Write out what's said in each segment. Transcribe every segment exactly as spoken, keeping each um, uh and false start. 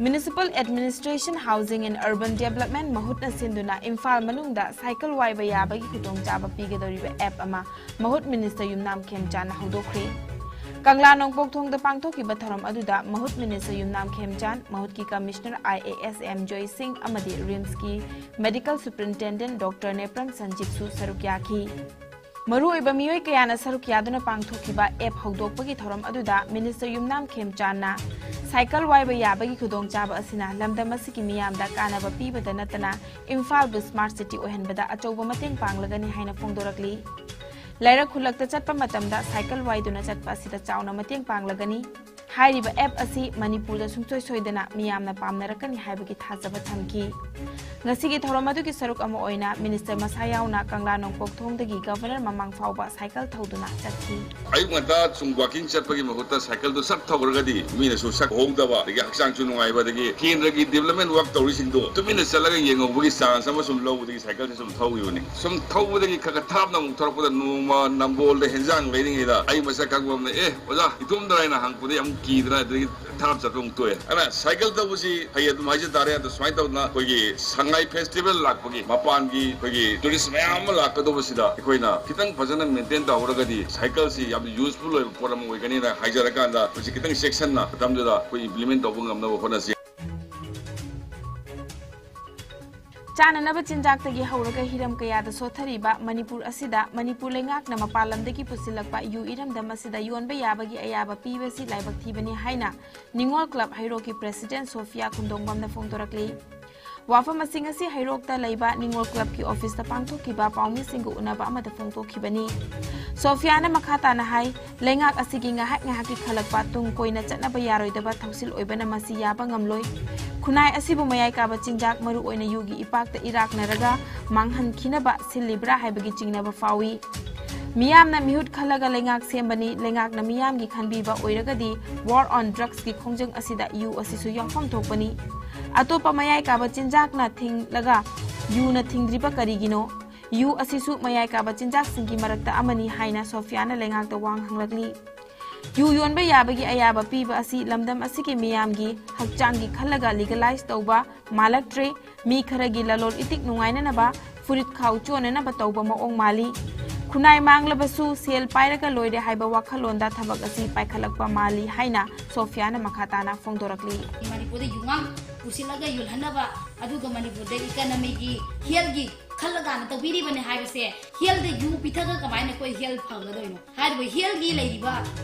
Municipal Administration, Housing and Urban Development, ꯃꯍꯨꯠꯅ ꯁꯤꯟꯗꯨꯅ ꯏꯝꯐꯥꯜ ꯃꯅꯨꯡꯗ cycle ꯋꯥꯏꯕ ꯌꯥꯕꯒꯤ ꯈꯨꯗꯣꯡꯆꯥꯕ ꯄꯤꯒꯗꯧꯔꯤꯕ app ꯑꯃ ꯃꯍꯨꯠ minister ꯌꯨꯝꯅꯥꯝ ꯈꯦꯝꯆꯥꯟꯅ ꯍꯧꯗꯣꯛꯈ꯭ꯔꯦ꯫ ꯀꯪꯂꯥ ꯅꯣꯡꯄꯣꯛ ꯊꯣꯡꯗ ꯄꯥꯡꯊꯣꯛꯈꯤꯕ ꯊꯧꯔꯝ ꯑꯗꯨꯗ ꯃꯍꯨꯠ minister Yumnam ꯈꯦꯝꯆꯥꯟ, ꯃꯍꯨꯠꯀꯤ commissioner I A S M ꯖꯣꯏ ꯁꯤꯡ ꯑꯃꯗꯤ RIMSꯀꯤ medical superintendent Doctor ꯅꯦꯄ꯭ꯔꯝ ꯁꯟꯖꯤꯠꯁꯨ ꯁꯔꯨꯛ ꯌꯥꯈꯤ꯫ ꯃꯔꯨꯑꯣꯏꯕ ꯃꯤꯑꯣꯏ ꯀꯌꯥꯅ ꯁꯔꯨꯛ ꯌꯥꯗꯨꯅ ꯄꯥꯡꯊꯣꯛꯈꯤꯕ app ꯍꯧꯗꯣꯛꯄꯒꯤ ꯊꯧꯔꯝ ꯑꯗꯨꯗ minister ꯌꯨꯝꯅꯥꯝ ꯈꯦꯝꯆꯥꯟꯅ ꯁꯥꯏꯀꯜ ꯋꯥꯏꯕ ꯌꯥꯕꯒꯤ ꯈꯨꯗꯣꯡꯆꯥꯕ ꯑꯁꯤꯅ ꯂꯝꯗꯝ ꯑꯁꯤꯒꯤ ꯃꯤꯌꯥꯝꯗ ꯀꯥꯟꯅꯕ ꯄꯤꯕꯗ ꯅꯠꯇꯅ ꯏꯝꯐꯥꯜꯕꯨ smart city ꯑꯣꯏꯍꯟꯕꯗ ꯑꯆꯧꯕ ꯃꯇꯦꯡ ꯄꯥꯡꯂꯒꯅꯤ ꯍꯥꯏꯅ ꯐꯣꯡꯗꯣꯔꯛꯂꯤ꯫ ꯂꯩꯔꯛ ꯈꯨꯜꯂꯛꯇ ꯆꯠꯄ ꯃꯇꯝꯗ ꯁꯥꯏꯀꯜ ꯋꯥꯏꯗꯨꯅ ꯆꯠꯄ ꯑꯁꯤꯗ ꯆꯥꯎꯅ ꯃꯇꯦꯡ ꯄꯥꯡꯂꯒꯅꯤ꯫ ꯍꯥꯏꯔꯤꯕ app ꯑꯁꯤ ꯃꯅꯤꯄꯨꯔꯗ ꯁꯨꯡꯁꯣꯏ ꯁꯣꯏꯗꯅ ꯃꯤꯌꯥꯝꯅ ꯄꯥꯝꯅꯔꯛꯀꯅꯤ ꯍꯥꯏꯕꯒꯤ ꯊꯥꯖꯕ ꯊꯝꯈꯤ꯫ ꯉꯁꯤꯒꯤ ꯊꯧꯔꯝ ꯑꯗꯨꯒꯤ ꯁꯔꯨꯛ ꯑꯃ ꯑꯣꯏꯅ minister ꯃꯁꯥ ꯌꯥꯎꯅ ꯀꯪꯂꯥ ꯅꯣꯡꯄꯣꯛ ꯊꯣꯡꯗꯒꯤ governor ꯃꯃꯥꯡ ꯐꯥꯎꯕ ꯁꯥꯏꯀꯜ ꯊꯧꯗꯨꯅ ꯆꯠꯈꯤ꯫ ꯑꯌꯨꯛ ꯉꯟꯇꯥ ꯁꯨꯝ walking ꯆꯠꯄꯒꯤ ꯃꯍꯨꯠꯇ ꯁꯥꯏꯀꯜꯗꯨ ꯁꯠ ꯊꯧꯔꯒꯗꯤ ꯃꯤꯅꯁꯨ ꯁꯛ ꯎꯍꯧꯗꯕ, ꯑꯗꯒꯤ ꯍꯛꯆꯥꯡꯁꯨ ꯅꯨꯡꯉꯥꯏꯕ, ꯑꯗꯒꯤ ꯀꯦꯟꯗ꯭ꯔꯒꯤ development work ꯇꯧꯔꯤꯁꯤꯡꯗꯣ ꯇꯨꯃꯤꯟꯅ ꯆꯠꯂꯒ ꯌꯦꯡꯍꯧꯕꯒꯤ chance ꯑꯃ ꯁꯨꯝ ꯂꯧꯕꯗꯒꯤ ꯁꯥꯏꯀꯜꯁꯦ ꯁꯨꯝ ꯊꯧꯈꯤꯕꯅꯤ꯫ ꯁꯨꯝ ꯊꯧꯕꯗꯒꯤ ꯈꯔ ꯈꯔ ꯊꯥꯞꯅ ꯑꯃꯨꯛ ꯊꯧꯔꯛꯄꯗ ꯅꯣꯡꯃ ꯅꯝꯕꯣꯜꯗ ꯍꯦꯟꯖꯥꯡ ꯂꯩꯔꯤꯉꯩꯗ ꯑꯩ ꯃꯁꯛ ꯈꯪꯕ ꯑꯃꯅ, "ꯑꯦ ꯑꯣꯖꯥ, ꯏꯇꯣꯝꯗꯔ?" ꯍꯥꯏꯅ ꯍꯪꯉꯛꯄꯗꯒꯤ ꯑꯃꯨꯛ ꯀꯤꯗꯅ ꯑꯗꯨꯗꯒꯤ ꯊꯥꯞ ꯆꯠꯄ ꯑꯃꯨꯛ ꯇꯣꯛꯑꯦ꯫ ꯑꯗꯨꯅ ꯁꯥꯏꯀꯜ ꯊꯧꯕꯁꯤ ꯐꯩ ꯑꯗꯨꯝ ꯍꯥꯏꯖ ꯇꯥꯔꯦ꯫ ꯑꯗꯣ ꯁꯨꯃꯥꯏꯅ ꯇꯧꯗꯅ ꯑꯩꯈꯣꯏꯒꯤ ꯁꯉꯥꯏ festival ꯂꯥꯛꯄꯒꯤ ꯃꯄꯥꯟꯒꯤ ꯑꯩꯈꯣꯏꯒꯤ tourist ꯃꯌꯥꯝ ꯑꯃ ꯂꯥꯛꯀꯗꯧꯕꯁꯤꯗ ꯑꯩꯈꯣꯏꯅ ꯈꯤꯇꯪ ꯐꯖꯅ maintain ꯇꯧꯍꯧꯔꯒꯗꯤ ꯁꯥꯏꯀꯜꯁꯤ ꯌꯥꯝꯅ useful ꯑꯣꯏꯕ ꯄꯣꯠ ꯑꯃ ꯑꯣꯏꯒꯅꯤꯅ ꯍꯥꯏꯖꯔꯀꯥꯟꯗ ꯍꯧꯖꯤꯛ ꯈꯤꯇꯪ ꯆꯦꯛꯁꯤꯟꯅ ꯃꯇꯝꯗꯨꯗ ꯑꯩꯈꯣꯏ implement ꯇꯧꯕ ꯉꯝꯅꯕ ꯍꯣꯠꯅꯁꯤ꯫ ꯆꯥꯅꯅꯕ ꯆꯤꯟꯖꯥꯛꯇꯒꯤ ꯍꯧꯔꯒ ꯍꯤꯔꯝ ꯀꯌꯥꯗ ꯁꯣꯠꯊꯔꯤꯕ ꯃꯅꯤꯄꯨꯔ ꯑꯁꯤꯗ ꯃꯅꯤꯄꯨꯔ ꯂꯩꯉꯥꯛꯅ ꯃꯄꯥꯟ ꯂꯝꯗꯒꯤ ꯄꯨꯁꯤꯜꯂꯛꯄ ꯌꯨ ꯏꯔꯝꯗꯝ ꯑꯁꯤꯗ ꯌꯣꯟꯕ ꯌꯥꯕꯒꯤ ꯑꯌꯥꯕ ꯄꯤꯕꯁꯤ ꯂꯥꯏꯕꯛ ꯊꯤꯕꯅꯤ ꯍꯥꯏꯅ ꯅꯤꯉꯣꯜ club ꯍꯩꯔꯣꯛꯀꯤ president ꯁꯣꯐꯤꯌꯥ ꯈꯨꯟꯗꯣꯡꯕꯝꯅ ꯐꯣꯡꯗꯣꯔꯛꯂꯤ꯫ ꯋꯥꯐꯝ ꯑꯁꯤ ꯉꯁꯤ ꯍꯩꯔꯣꯛꯇ ꯂꯩꯕ ꯅꯤꯉꯣꯜ clubꯀꯤ officeꯇ ꯄꯥꯡꯊꯣꯛꯈꯤꯕ ꯄꯥꯎꯃꯤꯁꯤꯡꯒ ꯎꯅꯕ ꯑꯃꯗ ꯐꯣꯡꯗꯣꯛꯈꯤꯕꯅꯤ꯫ ꯁꯣꯐꯤꯌꯥꯅ ꯃꯈꯥ ꯇꯥꯅ ꯍꯥꯏ, ꯂꯩꯉꯥꯛ ꯑꯁꯤꯒꯤ ꯉꯥꯏꯍꯥꯛ ꯉꯥꯏꯍꯥꯛꯀꯤ ꯈꯜꯂꯛꯄ ꯇꯨꯡ ꯀꯣꯏꯅ ꯆꯠꯅꯕ ꯌꯥꯔꯣꯏꯗꯕ ꯊꯧꯁꯤꯜ ꯑꯣꯏꯕꯅ ꯃꯁꯤ ꯌꯥꯕ ꯉꯝꯂꯣꯏ꯫ ꯈꯨꯟꯅꯥꯏ ꯑꯁꯤꯕꯨ ꯃꯌꯥꯏ ꯀꯥꯕ ꯆꯤꯟꯖꯥꯛ, ꯃꯔꯨ ꯑꯣꯏꯅ ꯌꯨꯒꯤ ꯏꯄꯥꯛꯇ ꯏꯔꯥꯛꯅꯔꯒ ꯃꯥꯡꯍꯟꯈꯤꯅꯕ ꯁꯤꯜꯂꯤꯕ꯭ꯔꯥ ꯍꯥꯏꯕꯒꯤ ꯆꯤꯡꯅꯕ ꯐꯥꯎꯏ꯫ ꯃꯤꯌꯥꯝꯅ ꯃꯤꯍꯨꯠ ꯈꯜꯂꯒ ꯂꯩꯉꯥꯛ ꯁꯦꯝꯕꯅꯤ꯫ ꯂꯩꯉꯥꯛꯅ ꯃꯤꯌꯥꯝꯒꯤ ꯈꯟꯕꯤꯕ ꯑꯣꯏꯔꯒꯗꯤ war on drugsꯀꯤ ꯈꯣꯡꯖꯪ ꯑꯁꯤꯗ ꯌꯨ ꯑꯁꯤꯁꯨ ꯌꯥꯎꯐꯝ ꯊꯣꯛꯄꯅꯤ꯫ ꯑꯇꯣꯞꯄ ꯃꯌꯥꯏ ꯀꯥꯕ ꯆꯤꯟꯖꯥꯛꯅ ꯊꯤꯡꯂꯒ ꯌꯨꯅ ꯊꯤꯡꯗ꯭ꯔꯤꯕ ꯀꯔꯤꯒꯤꯅꯣ? ꯌꯨ ꯑꯁꯤꯁꯨ ꯃꯌꯥꯏ ꯀꯥꯕ ꯆꯤꯟꯖꯥꯛꯁꯤꯡꯒꯤ ꯃꯔꯛꯇ ꯑꯃꯅꯤ ꯍꯥꯏꯅ ꯁꯣꯐꯤꯌꯥꯅ ꯂꯩꯉꯥꯛꯇ ꯋꯥꯍꯪ ꯍꯪꯂꯛꯂꯤ꯫ ꯌꯨ ꯌꯣꯟꯕ ꯌꯥꯕꯒꯤ ꯑꯌꯥꯕ ꯄꯤꯕ ꯑꯁꯤ ꯂꯝꯗꯝ ꯑꯁꯤꯒꯤ ꯃꯤꯌꯥꯝꯒꯤ ꯍꯛꯆꯥꯡꯒꯤ ꯈꯜꯂꯒ ꯂꯤꯒꯂꯥꯏꯖ ꯇꯧꯕ ꯃꯥꯂꯛꯇ꯭ꯔꯦ꯫ ꯃꯤ ꯈꯔꯒꯤ ꯂꯂꯣꯟ ꯏꯇꯤꯛ ꯅꯨꯡꯉꯥꯏꯅꯅꯕ, ꯐꯨꯔꯤꯠ ꯈꯥꯎ ꯆꯣꯟꯅꯅꯕ ꯇꯧꯕ ꯃꯑꯣꯡ ꯃꯥꯜꯂꯤ꯫ ꯈꯨꯟꯅꯥꯏ ꯃꯥꯡꯂꯕꯁꯨ ꯁꯦꯜ ꯄꯥꯏꯔꯒ ꯂꯣꯏꯔꯦ ꯍꯥꯏꯕ ꯋꯥꯈꯜꯂꯣꯟꯗ ꯊꯕꯛ ꯑꯁꯤ ꯄꯥꯏꯈꯠꯂꯛꯄ ꯃꯥꯜꯂꯤ ꯍꯥꯏꯅ ꯁꯣꯐꯤꯌꯥꯅ ꯃꯈꯥ ꯇꯥꯅ ꯐꯣꯡꯗꯣꯔꯛꯂꯤ꯫ ꯃꯅꯤꯄꯨꯔꯗ ꯌꯨꯉꯥꯡ ꯄꯨꯁꯤꯜꯂꯒ ꯌꯣꯜꯍꯟꯅꯕ, ꯑꯗꯨꯒ ꯃꯅꯤꯄꯨꯔꯗ ꯏꯀꯅꯃꯤꯒꯤ, ꯍꯦꯜꯒꯤ ꯈꯜꯂꯒꯥꯅ ꯇꯧꯕꯤꯔꯤꯕꯅꯦ ꯍꯥꯏꯕꯁꯦ, ꯍꯦꯜꯗ ꯌꯨ ꯄꯤꯊꯛꯑꯒ ꯀꯃꯥꯏꯅ ꯑꯩꯈꯣꯏ ꯍꯦꯜ ꯐꯒꯗꯣꯏꯅꯣ? ꯍꯥꯏꯔꯤꯕ ꯍꯦꯜꯒꯤ ꯂꯩꯔꯤꯕ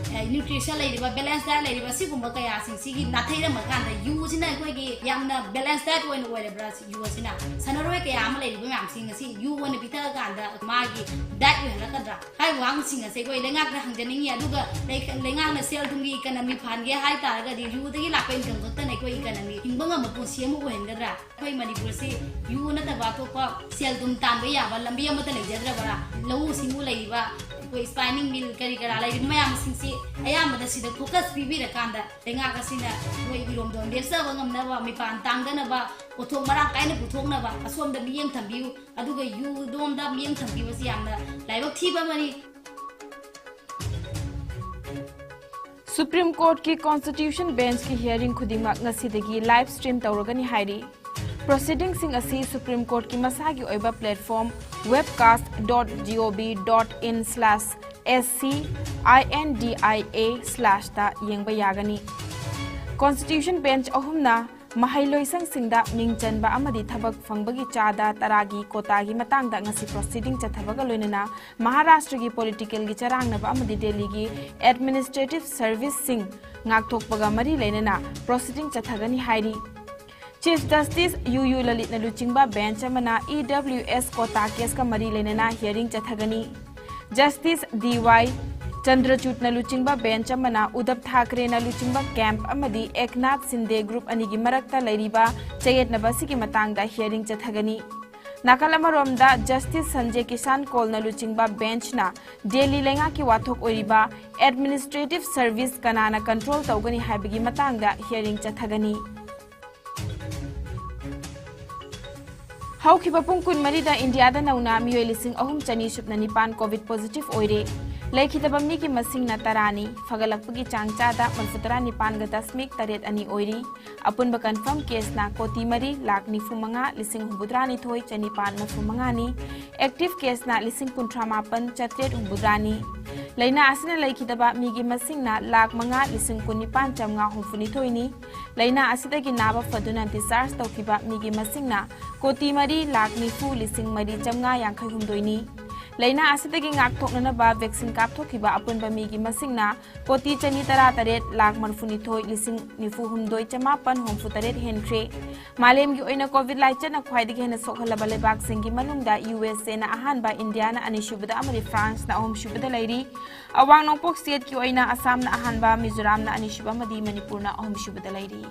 ꯅ꯭ꯌꯨꯇ꯭ꯔꯤꯁꯟ ꯂꯩꯔꯤꯕ, ꯕꯦꯂꯦꯟꯁ ꯗꯥꯏꯠ ꯂꯩꯔꯤꯕ, ꯁꯤꯒꯨꯝꯕ ꯀꯌꯥꯁꯤꯡꯁꯤꯒꯤ ꯅꯥꯊꯩꯔꯝꯃ ꯀꯥꯟꯗ ꯌꯨꯁꯤꯅ ꯑꯩꯈꯣꯏꯒꯤ ꯌꯥꯝꯅ ꯕꯦꯂꯦꯟꯁ ꯗꯥꯏꯠ ꯑꯣꯏꯅ ꯑꯣꯏꯔꯕ꯭ꯔꯥ? ꯌꯨ ꯑꯁꯤꯅ ꯁꯥꯟꯅꯔꯣꯏ ꯀꯌꯥ ꯑꯃ ꯂꯩꯔꯤꯕ ꯃꯌꯥꯝꯁꯤꯡ ꯑꯁꯤ ꯌꯨ ꯑꯣꯏꯅ ꯄꯤꯊꯛꯑꯀꯥꯟꯗ ꯃꯥꯒꯤ ꯗꯥꯏꯠ ꯑꯣꯏꯍꯜꯂꯛꯀꯗ꯭ꯔꯥ? ꯍꯥꯏꯔꯤꯕ ꯋꯥꯍꯪꯁꯤꯡ ꯑꯁꯦ ꯑꯩꯈꯣꯏ ꯂꯩꯉꯥꯛꯇ ꯍꯪꯖꯅꯤꯡꯉꯤ꯫ ꯑꯗꯨꯒ ꯂꯩ-, ꯂꯩꯉꯥꯛꯅ ꯁꯦꯜ ꯊꯨꯝꯒꯤ ꯏꯀꯅꯃꯤ ꯐꯍꯟꯒꯦ ꯍꯥꯏ ꯇꯥꯔꯒꯗꯤ ꯌꯨꯗꯒꯤ ꯂꯥꯛꯄ ꯏꯟꯀꯝ ꯈꯛꯇꯅ ꯑꯩꯈꯣꯏ ꯏꯀꯅꯃꯤ ꯍꯤꯡꯕ ꯉꯝꯕ ꯄꯨꯟꯁꯤ ꯑꯃ ꯑꯣꯏꯍꯟꯒꯗ꯭ꯔꯥ? ꯑꯩꯈꯣꯏ ꯃꯅꯤꯄꯨꯔꯁꯤ ꯌꯨ ꯅꯠꯇꯕ ꯑꯇꯣꯞꯄ ꯁꯦꯜ ꯊꯨꯝ ꯇꯥꯟꯕ ꯌꯥꯕ ꯂꯝꯕꯤ ꯑꯃꯠꯇ ꯂꯩꯖꯗ꯭ꯔꯕ꯭ꯔꯥ? ꯂꯧꯎ ꯁꯤꯡꯎ ꯂꯩꯔꯤꯕ, ꯑꯩꯈꯣꯏ ꯁ꯭ꯄꯥꯏꯅꯤꯡ ꯃꯤꯜ ꯀꯔꯤ ꯀꯔꯥ ꯂꯩꯔꯤꯕ ꯃꯌꯥꯝꯁꯤꯡꯁꯤ ꯑꯌꯥꯝꯕꯗ ꯁꯤꯗ ꯐꯣꯀꯁ ꯄꯤꯕꯤꯔꯀꯥꯟꯗ ꯂꯩꯉꯥꯛ ꯑꯁꯤꯅ ꯑꯩꯈꯣꯏ ꯏꯔꯣꯝꯗꯣꯝ ꯂꯦꯞꯆꯕ ꯉꯝꯅꯕ, ꯃꯤꯄꯥꯟ ꯇꯥꯡꯗꯅꯕ, ꯄꯣꯠꯊꯣꯛ ꯃꯔꯥꯡ ꯀꯥꯏꯅ ꯄꯨꯊꯣꯛꯅꯕ ꯑꯁꯣꯝꯗ ꯃꯤꯠꯌꯦꯡ ꯊꯝꯕꯤꯌꯨ꯫ ꯑꯗꯨꯒ ꯌꯨꯗꯣꯝꯗ ꯃꯤꯠꯌꯦꯡ ꯊꯝꯕꯤꯕꯁꯤ ꯌꯥꯝꯅ ꯂꯥꯏꯕꯛ ꯊꯤꯕ ꯑꯃꯅꯤ꯫ ꯁꯨꯄ꯭ꯔꯤꯝ ꯀꯣꯔꯠꯀꯤ ꯀꯣꯟꯁꯇꯤꯇ꯭ꯌꯨꯁꯟ ꯕꯦꯟꯆꯀꯤ ꯍꯤꯌꯔꯤꯡ ꯈꯨꯗꯤꯡꯃꯛ ꯉꯁꯤꯗꯒꯤ ꯂꯥꯏꯚ ꯁ꯭ꯇ꯭ꯔꯤꯝ ꯇꯧꯔꯒꯅꯤ ꯍꯥꯏꯔꯤ꯫ ꯄ꯭ꯔꯣꯁꯤꯗꯤꯡꯁꯤꯡ ꯑꯁꯤ ꯁꯨꯄ꯭ꯔꯤꯝ ꯀꯣꯔꯠꯀꯤ ꯃꯁꯥꯒꯤ ꯑꯣꯏꯕ platform webcast dot G O V dot in slash S C I N D I A slash ꯇ ꯌꯦꯡꯕ ꯌꯥꯒꯅꯤ꯫ ꯀꯣꯟꯁꯇꯤꯇ꯭ꯌꯨꯁꯟ ꯕꯦꯟꯆ ꯑꯍꯨꯝꯅ ꯃꯍꯩꯂꯣꯏꯁꯪꯁꯤꯡꯗ ꯃꯤꯡ ꯆꯟꯕ ꯑꯃꯗꯤ ꯊꯕꯛ ꯐꯪꯕꯒꯤ ꯆꯥꯗ ꯇꯔꯥꯒꯤ ꯀꯣꯇꯥꯒꯤ ꯃꯇꯥꯡꯗ ꯉꯁꯤ ꯄ꯭ꯔꯣꯁꯤꯗꯤꯡ ꯆꯠꯊꯕꯒ ꯂꯣꯏꯅꯅ ꯃꯍꯥꯔꯥꯁꯇ꯭ꯔꯒꯤ ꯄꯣꯂꯤꯇꯤꯀꯦꯜꯒꯤ ꯆꯔꯥꯡꯅꯕ ꯑꯃꯗꯤ ꯗꯦꯜꯂꯤꯒꯤ ꯑꯦꯗꯃꯤꯅꯤꯁꯇ꯭ꯔꯦꯇꯤꯚ ꯁꯔꯚꯤꯁꯁꯤꯡ ꯉꯥꯛꯊꯣꯛꯄꯒ ꯃꯔꯤ ꯂꯩꯅꯅ ꯄ꯭ꯔꯣꯁꯤꯗꯤꯡ ꯆꯠꯊꯒꯅꯤ ꯍꯥꯏꯔꯤ꯫ ꯆꯤꯐ ꯖꯁꯇꯤꯁ ꯌꯨ ꯌꯨ ꯂꯂꯤꯠꯅ ꯂꯨꯆꯤꯡꯕ ꯕꯦꯟꯆ ꯑꯃꯅ ꯏ ꯗꯕ꯭ꯂꯤꯎ ꯑꯦꯁ ꯀꯣꯇꯥ ꯀꯦꯁꯀ ꯃꯔꯤ ꯂꯩꯅꯅ ꯍꯤꯌꯔꯤꯡ ꯆꯠꯊꯒꯅꯤ꯫ ꯖꯁꯇꯤꯁ ꯗꯤ ꯋꯥꯏ ꯆꯟꯗ꯭ꯔꯆꯨꯗꯅ ꯂꯨꯆꯤꯡꯕ ꯕꯦꯟꯆ ꯑꯃꯅ ꯎꯗꯕ ꯊꯥꯀ꯭ꯔꯦꯅ ꯂꯨꯆꯤꯡꯕ ꯀꯦꯝꯞ ꯑꯃꯗꯤ ꯑꯦꯛꯅꯥꯊ ꯁꯤꯟꯗꯦ ꯒ꯭ꯔꯨꯞ ꯑꯅꯤꯒꯤ ꯃꯔꯛꯇ ꯂꯩꯔꯤꯕ ꯆꯌꯦꯠꯅꯕ ꯑꯁꯤꯒꯤ ꯃꯇꯥꯡꯗ ꯍꯤꯌꯔꯤꯡ ꯆꯠꯊꯒꯅꯤ꯫ ꯅꯥꯀꯜ ꯑꯃꯔꯣꯝꯗ, ꯖꯁꯇꯤꯁ ꯁꯟꯖꯦ ꯀꯤꯁꯥꯟ ꯀꯣꯜꯅ ꯂꯨꯆꯤꯡꯕ ꯕꯦꯟꯆꯅ ꯗꯦꯜꯂꯤ ꯂꯩꯉꯥꯛꯀꯤ ꯋꯥꯊꯣꯛ ꯑꯣꯏꯔꯤꯕ ꯑꯦꯗꯃꯤꯅꯤꯁꯇ꯭ꯔꯦꯇꯤꯚ ꯁꯔꯚꯤꯁ ꯀꯅꯥꯅ ꯀꯟꯇ꯭ꯔꯣꯜ ꯇꯧꯒꯅꯤ ꯍꯥꯏꯕꯒꯤ ꯃꯇꯥꯡꯗ ꯍꯤꯌꯔꯤꯡ ꯆꯠꯊꯒꯅꯤ꯫ ꯍꯧꯈꯤꯕ ꯄꯨꯡ ꯀꯨꯟꯃꯔꯤꯗ ꯏꯟꯗꯤꯌꯥꯗ ꯅꯧꯅ ꯃꯤꯑꯣꯏ ꯂꯤꯁꯤꯡ ꯑꯍꯨꯝ ꯆꯅꯤ ꯁꯨꯞꯅ ꯅꯤꯄꯥꯟ ꯀꯣꯚꯤꯗ ꯄꯣꯖꯤꯇꯤꯚ ꯑꯣꯏꯔꯦ꯫ ꯂꯩꯈꯤꯗꯕ ꯃꯤꯒꯤ ꯃꯁꯤꯡꯅ ꯇꯔꯥꯅꯤ꯫ ꯐꯒꯠꯂꯛꯄꯒꯤ ꯆꯥꯡ ꯆꯥꯗ ꯃꯔꯤꯐꯨ ꯇꯔꯥ ꯅꯤꯄꯥꯟꯒ ꯗꯁꯃꯤꯛ ꯇꯔꯦꯠ ꯑꯅꯤ ꯑꯣꯏꯔꯤ꯫ ꯑꯄꯨꯟꯕ confirm caseꯅ ꯀꯣꯇꯤ ꯃꯔꯤ ꯂꯥꯈ ꯅꯤꯐꯨ ꯃꯉꯥ ꯂꯤꯁꯤꯡ ꯍꯨꯝꯐꯨ ꯇꯔꯥ ꯅꯤꯊꯣꯏ ꯆꯅꯤꯄꯥꯟ ꯃꯔꯤꯐꯨ ꯃꯉꯥꯅꯤ꯫ Active caseꯅ ꯂꯤꯁꯤꯡ ꯀꯨꯟꯊ꯭ꯔꯥ ꯃꯥꯄꯟ ꯆꯥꯇ꯭ꯔꯦꯠ ꯍꯨꯝꯐꯨ ꯇꯔꯥꯅꯤ꯫ ꯂꯥꯏꯅꯥ ꯑꯁꯤꯅ ꯂꯩꯈꯤꯗꯕ ꯃꯤꯒꯤ ꯃꯁꯤꯡꯅ ꯂꯥꯈ ꯃꯉꯥ ꯂꯤꯁꯤꯡ ꯀꯨꯟ ꯅꯤꯄꯥꯟ ꯆꯥꯝꯃꯉꯥ ꯍꯨꯝꯐꯨ ꯅꯤꯊꯣꯏꯅꯤ꯫ ꯂꯥꯏꯅꯥ ꯑꯁꯤꯗꯒꯤ ꯅꯥꯕ ꯐꯗꯨꯅ discharge ꯇꯧꯈꯤꯕ ꯃꯤꯒꯤ ꯃꯁꯤꯡꯅ ꯀꯣꯇꯤ ꯃꯔꯤ ꯂꯥꯈ ꯅꯤꯐꯨ ꯂꯤꯁꯤꯡ ꯃꯔꯤ ꯆꯥꯝꯃꯉꯥ ꯌꯥꯡꯈꯩ ꯍꯨꯝꯗꯣꯏꯅꯤ꯫ ꯂꯥꯏꯅꯥ ꯑꯁꯤꯗꯒꯤ ꯉꯥꯛꯊꯣꯛꯅꯅꯕ vaccine ꯀꯥꯞꯊꯣꯛꯈꯤꯕ ꯑꯄꯨꯟꯕ ꯃꯤꯒꯤ ꯃꯁꯤꯡꯅ ꯀꯣꯇꯤ ꯆꯅꯤ ꯇꯔꯥ ꯇꯔꯦꯠ ꯂꯥꯈ ꯃꯔꯤꯐꯨ ꯅꯤꯊꯣꯏ ꯂꯤꯁꯤꯡ ꯅꯤꯐꯨ ꯍꯨꯝꯗꯣꯏ ꯆꯃꯥꯄꯟ ꯍꯨꯝꯐꯨ ꯇꯔꯦꯠ ꯍꯦꯟꯈ꯭ꯔꯦ꯫ ꯃꯥꯂꯦꯝꯒꯤ ꯑꯣꯏꯅ COVID ꯂꯥꯏꯆꯠꯅ ꯈ꯭ꯋꯥꯏꯗꯒꯤ ꯍꯦꯟꯅ ꯁꯣꯛꯍꯜꯂꯕ ꯂꯩꯕꯥꯛꯁꯤꯡꯒꯤ ꯃꯅꯨꯡꯗ USAꯅ ꯑꯍꯥꯟꯕ, ꯏꯟꯗꯤꯌꯥꯅ ꯑꯅꯤꯁꯨꯕꯗ ꯑꯃꯗꯤ ꯐ꯭ꯔꯥꯟꯁꯅ ꯑꯍꯨꯝꯁꯨꯕꯗ ꯂꯩꯔꯤ꯫ ꯑꯋꯥꯡ ꯅꯣꯡꯄꯣꯛ stateꯀꯤ ꯑꯣꯏꯅ ꯑꯁꯥꯝꯅ ꯑꯍꯥꯟꯕ, ꯃꯤꯖꯣꯔꯥꯝꯅ ꯑꯅꯤꯁꯨꯕ ꯑꯃꯗꯤ ꯃꯅꯤꯄꯨꯔꯅ ꯑꯍꯨꯝꯁꯨꯕꯗ ꯂꯩꯔꯤ꯫